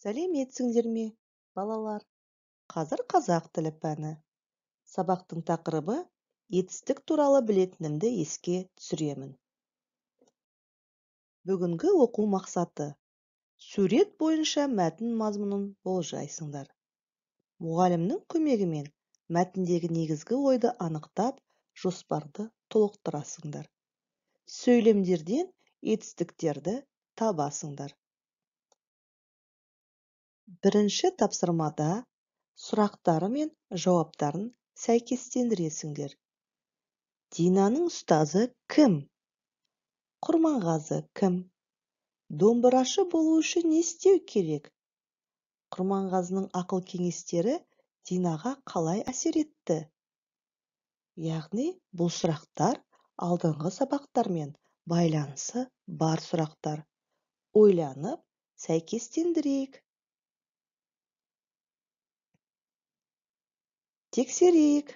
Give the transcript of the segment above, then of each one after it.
Сәлеметсіңдер ме, балалар? Қазір қазақ тілі пәні. Сабақтың тақырыбы етістік туралы білетінімді еске түсіремін. Бүгінгі оқу мақсаты: сурет бойынша мәтін мазмұнын болжайсыңдар. Мұғалімнің көмегімен мәтіндегі негізгі ойды анықтап, жоспарды толықтырасыңдар. Сөйлемдерден етістіктерді табасыңдар. Бірінші тапсырмада сұрақтары мен жауаптарын сәйкестендіресіңдер. Динаның ұстазы кім? Құрманғазы кім? Домбырашы болу үшін не істеу керек? Құрманғазының ақыл-кеңестері Динаға қалай әсер етті? Яғни бұл сұрақтар алдыңғы сабақтармен байланысы бар сұрақтар. Ойланып, сәйкестендірейік. Тексерейік.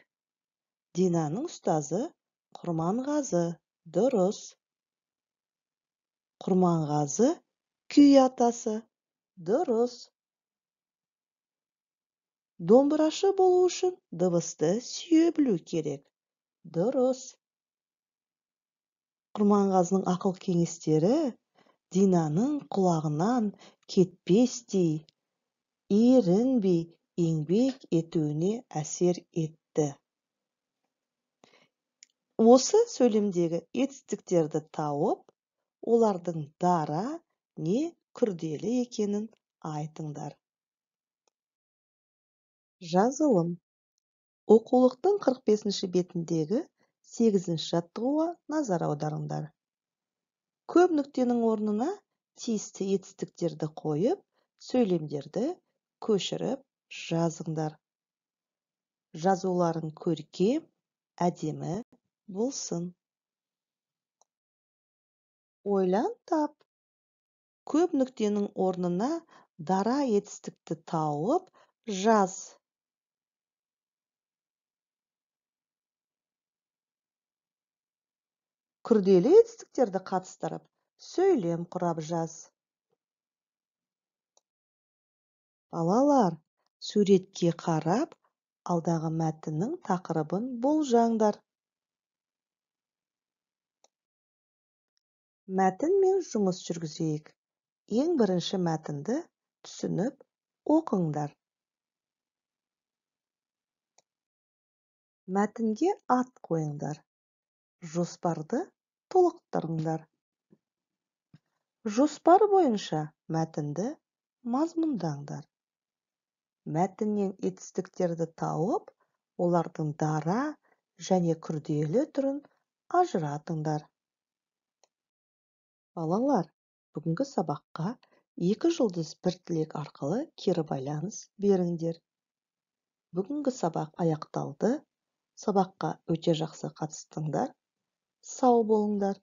Динаның ұстазы Құрманғазы. Дұрыс. Құрманғазы күй атасы. Дұрыс. Домбырашы болу үшін дыбысты сүйе білу керек. Дұрыс. Құрманғазының ақыл-кеңестері Динаның құлағынан кетпестей, ерінбей еңбек етуіне әсер етті. Осы сөйлемдегі етістіктерді тауып, олардың дара не күрделі екенін айтыңдар. Жазылым. Оқулықтың 45-ші бетіндегі 8-ші жаттығуға назар аударыңдар. Көп нүктенің орнына тиісті етістіктерді қойып, сөйлемдерді көшіріп жазыңдар. Жазуларың көркем, әдемі болсын. Ойлан тап. Көп нүктенің орнына дара етістікті тауып, жаз. Күрделі етістіктерді қатыстырып, сөйлем құрап жаз. Балалар, суретке қарап, алдағы мәтіннің тақырыбын болжаңдар. Мәтінмен жұмыс жүргізейік. Ең бірінші мәтінді түсініп оқыңдар. Мәтінге ат қойыңдар. Жоспарды толықтырыңдар. Жоспар бойынша мәтінді мазмұндаңдар. Мәтіннен етістіктерді тауып, олардың дара және күрделі түрін ажыратыңдар. Балалар, бүгінгі сабаққа 2 жұлдыз 1 тілек арқылы кері байланыс беріңдер. Бүгінгі сабақ аяқталды. Сабаққа өте жақсы қатыстыңдар. Сау болыңдар.